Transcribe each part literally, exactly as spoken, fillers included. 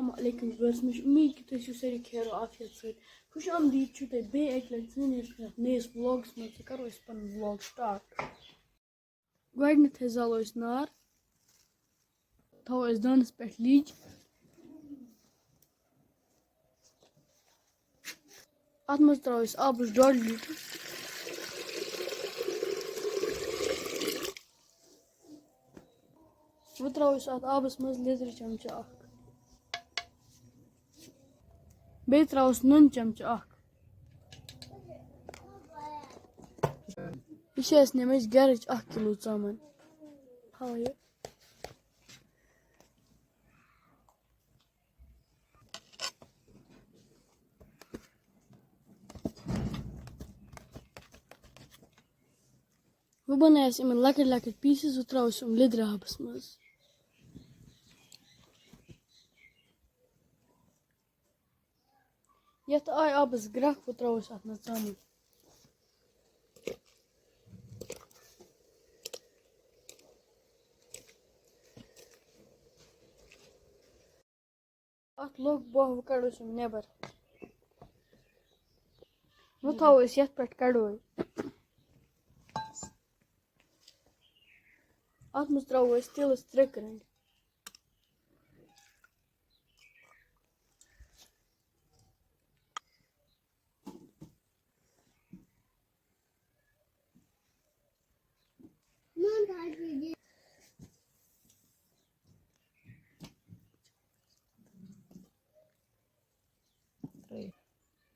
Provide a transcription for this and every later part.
السلام علیکم ویورز، مےٚ چھِ اُمید کہِ تُہۍ ٲسِو سٲری خیر و عافیت سۭتۍ۔ خوش آمدید چھُو تۄہہِ بیٚیہِ اَکہِ لَٹہِ سٲنِس یَتھ نٔیِس ولاگَس منٛز۔ تہٕ کَرو أسۍ پَنُن ولاگ سٹارٹ۔ گۄڈٕنٮ۪تھٕے زالو أسۍ نار، تھاوو أسۍ دانَس پٮ۪ٹھ لیٚج۔ اَتھ منٛز ترٛاوو أسۍ آبَس ڈۄڈ لیٖٹر۔ وۄنۍ ترٛاوو أسۍ اَتھ آبَس منٛز لیٚدرِ چمچہٕ اَکھ۔ بیٚیہِ ترٛاووس نُن چمچہٕ اَکھ۔ یہِ چھِ اَسہِ نِمٕژ گَرٕچ اَکھ کِلوٗ ژامَن۔ تھاوو یہِ۔ وۄنۍ بَنٲے اَسہِ یِمَن لۄکٕٹۍ لۄکٕٹۍ پیٖسٕز، وۄنۍ ترٛاوو أسۍ یِم لیٚدرِ آبَس منٛز۔ یَتھ آے آبَس گرٛٮ۪کھ، وۄنۍ ترٛاوو أسۍ اَتھ منٛز ژامَن۔ اَتھ لوٚگ بۄہ، وۄنۍ کَڑو أسۍ یِم نٮ۪بَر۔ وۄنۍ تھاوو أسۍ یَتھ پٮ۪ٹھ کَڑٲے۔ اَتھ منٛز ترٛاوو أسۍ تیٖلَس ترٛےٚ کرٛنٛڈ۔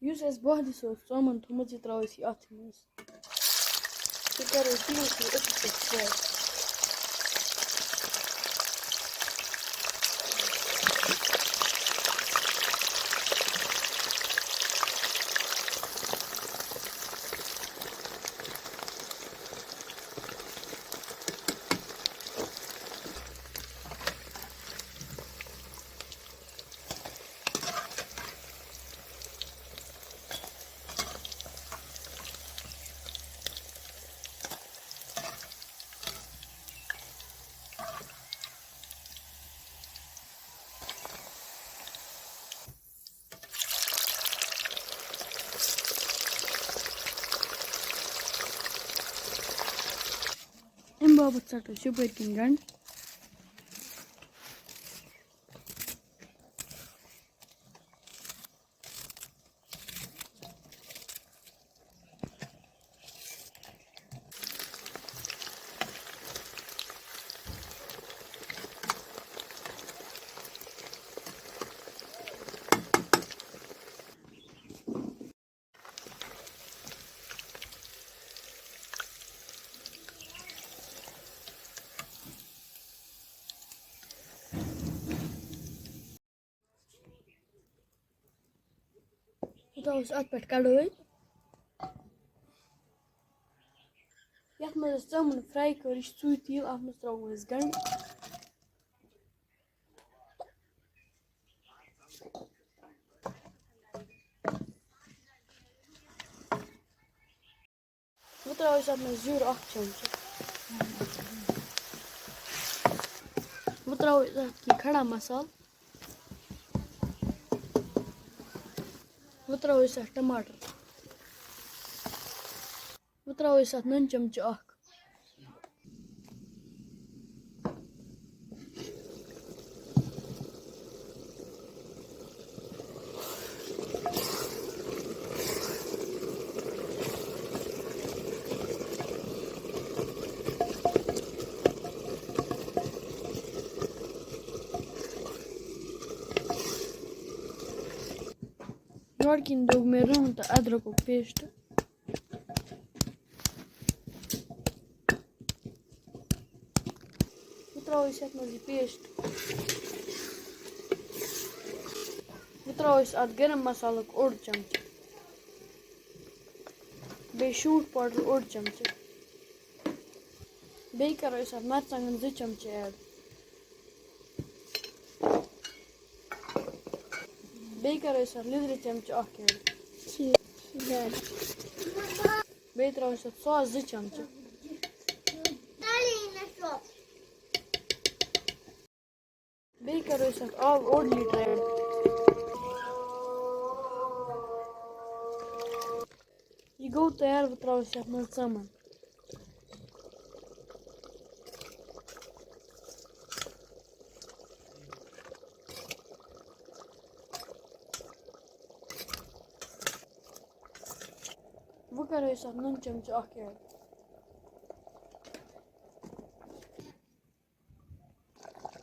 یُس اَسہِ بۄہلِس اوس ژامَن تھوٚمُت، یہِ ترٛاوو أسۍ اَتھ منٛز۔ یہِ کَرو أسۍ یِمَن سۭتۍ أتھۍ پٮ۪ٹھ fry۔ اَمہِ باپَتھ ژَٹو أسۍ یَپٲرۍ کِنۍ گَنٛڈٕ۔ وۄنۍ تھاوو أسۍ اَتھ پٮ۪ٹھ کَڑٲے۔ یَتھ منٛز اَسہِ ژامَن fry کٔر، یہِ چھِ ژُے تیٖل، اَتھ منٛز ترٛاوو أسۍ گَنٛڈٕ۔ وۄنۍ ترٛاوو أسۍ اَتھ منٛز زیُر اَکھ چمچہٕ۔ وۄنۍ ترٛاوو أسۍ اَتھ کینٛہہ کھڑا مصالہٕ۔ وۄنۍ ترٛاوو أسۍ اَتھ ٹماٹر۔ وۄنۍ ترٛاوو أسۍ اَتھ نُن چمچہٕ اَکھ۔ یورٕ کِنۍ دوٚگ مےٚ رُہُن تہٕ أدرَکُک paste۔ وۄنۍ ترٛاوو أسۍ یَتھ منٛز یہِ paste۔ وۄنۍ ترٛاوو أسۍ اَتھ گرم مصالُک اوٚڑ چمچہٕ، بیٚیہِ شوٗنٛٹھ powder اوٚڑ چمچہٕ، بیٚیہِ کَرو أسۍ اَتھ مَرژٕوانٛگَن زٕ چمچہٕ add۔ بیٚیہِ کَرو أسۍ اَتھ لیٚدرِ چمچہٕ اَکھ add۔ ٹھیٖک، done۔ بیٚیہِ ترٛاوو أسۍ اَتھ sauce زٕ چمچہٕ۔ بیٚیہِ کَرو أسۍ آو اوٚڑ لیٖٹر ایڈ۔ یہِ گوٚو تیار، وۄنۍ ترٛاوو أسۍ یَتھ منٛز ژامَن۔ وۄنۍ کَرو أسۍ اَتھ نُن چمچہٕ اَکھ ایڈ۔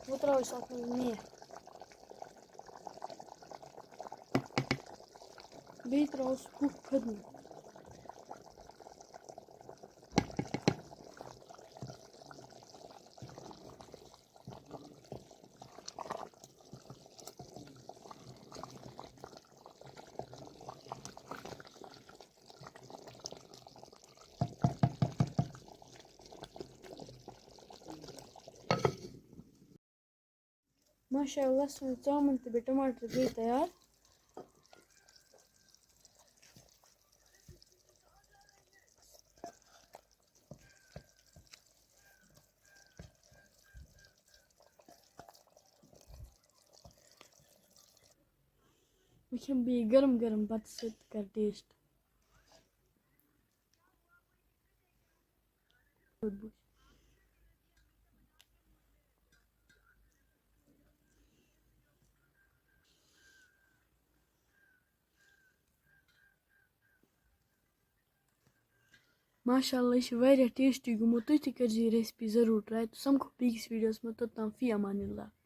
وۄنۍ ترٛاوو أسۍ اَتھ منٛز میتھ۔ بیٚیہِ ترٛاوو سُہ کُف کھٔدنہٕ۔ ماشاء اللہ، سٲنۍ ژامَن تہٕ بیٚیہِ ٹماٹر گٔے تیار۔ وۄنۍ کھٮ۪مہٕ بہٕ یہِ گرم گرم بَتہٕ سۭتۍ، کَرٕ ٹیسٹ۔ ماشاء اللہ، یہِ چھُ واریاہ ٹیسٹی گوٚمُت۔ تُہۍ تہِ کٔرزیٚو یہِ ریسپی ضروٗر ٹراے۔ تہٕ سَمکھو بیٚکِس ویٖڈیوَس منٛز۔ توٚتام فی امان اللہ۔